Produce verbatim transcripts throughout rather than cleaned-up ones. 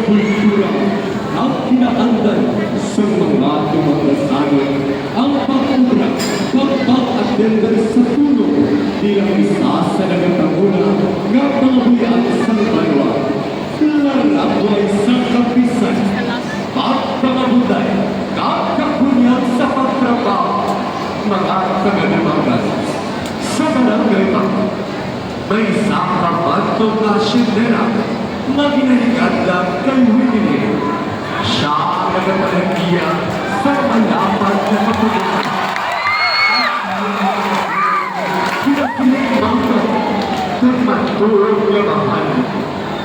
Kultura, ang kinaandan sang mga tumatrasanon, ang pag-obra kag pag-atender sa pulong bilang isa sa nagapanguna nga pangabuhian sang banwa. Laragway sang kapisan, pagpangabudlay, kag kakunyang sa pagtrabaho, mga taga-Dumangan, sa Barangay Bangko. May isa ka bantog nga hasyendera nga ginahigadlang kay Winnie. Sia ang nagapanagiya sa malapad nga kapulungan. Kinakilig bangko kag matuod nga mahal.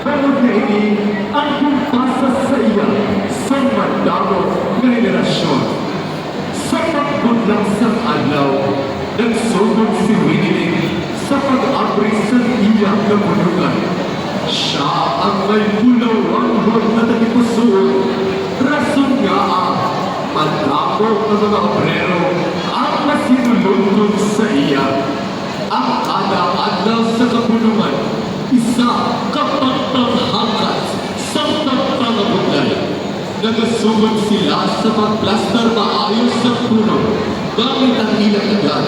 Bangod nga ini ang ginpasa sa iya sa madamo nga henerasyon. Sa pagbudlak sang adlaw, nagsugod si Winnie sa pag-abri sang iya kapulungan. Sia ang may bulawanhon nga tagipusoon, rason ngaa madamo nga mga obrero ang masinulondon sa iya. Ang kada adlaw sa kapulungan, isa ka pagpanghangkat sa pagpangabudlay. Nagasugod sila sa pagplastar maayo sa puno gamit ang ilang edad.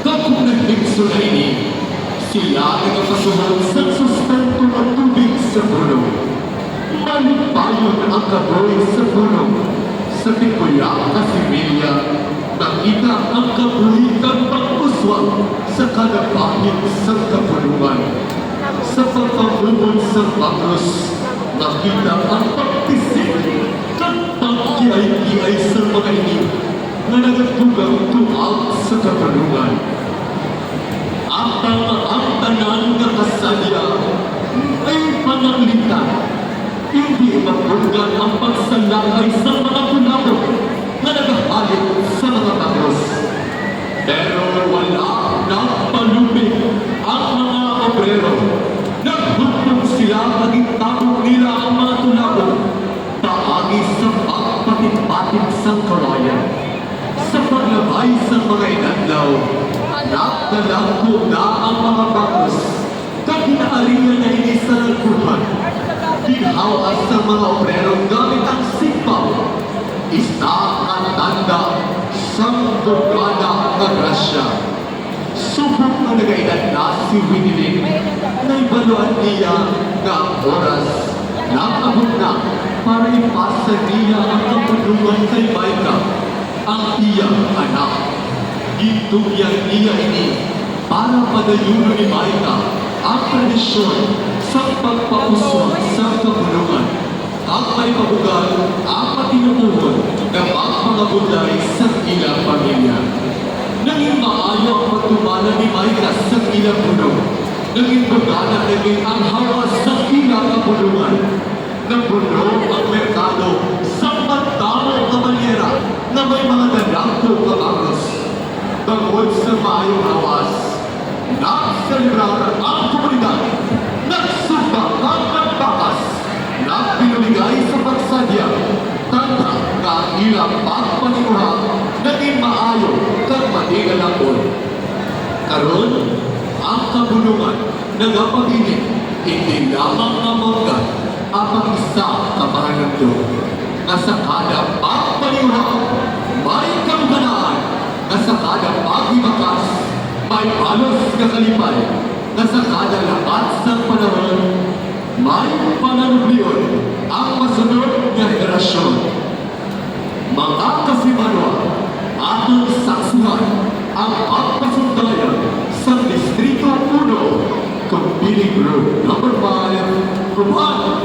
Kag kon nahimso na ini, sila nagapasuhol sang sustento nga tubig sa puno. Malipayon ang kabuhi sa puno, sa timpuya ka similya, makita ang kabuhi kag pag-uswag sa kada bahin sang kapulungan. Sa pagpamumon sang bangos, makita ang pagpisik kag pagkiay-kiay sang mga ini nga nagatugang tuag sa kapulungan. Apang ang tanan nga kasadya may pananglitan, indi mabunggan ang pagsalakay sang mga kulabog nga nagahalip sa mga bangos. Pero wala nagpalubi ang mga obrero. Naghupong sila nga gintabog nila ang mga kulabog paagi sa pagpatipatip sang kawayan. Sa paglabay sang mga inadlaw, nagdalagko na ang mga bangos, kag ginaarian na ini sa lagkuhan. Ginhaw-as sang mga obrero gamit ang sigpaw, isa ka tanda sang bugana nga grasya. Subong nga nagaedad na si Winilyn, nahibaluan niya nga ang oras nag-abot na para ipasa niya ang kapulungan kay Micah, ang iya anak. Gintugyan niya ini para padayunon ni Micah ang tradisyon sa pagpauswag sa kapulungan, kag maipabugal ang matinuohon nga pagpangabudlay sa ila pamilya. Nangin maayo ang pagtumala ni Micah sa ila pulong. Nangin bugana na gid ang hawas sa ila kapulungan. Napuno ang merkado sa madamo nga balyera nga may mga dalagko nga bangos. Bangod sa maayong hawas, nagselebrar ang komunidad, nagsugba kag nagbakas, nagpinumigay sa pagsadya, tanda nga ang ila pagpaninguha naging maayo kag madingalan. Karon, ang kapulungan nagapabilin hindi lamang nga mangga, apang isa ka pahanumdom nga sa kada pagpaninguha may kabuganaan, nga sa kada paghibakas may balos nga kalipay, nga sa kada lakat sang panahon may pananublion ang masunod nga henerasyon. Mga kasimanwa, aton saksihan ang pagpasundayag sa Distrito Uno, Compilling Group Number Five, Kuban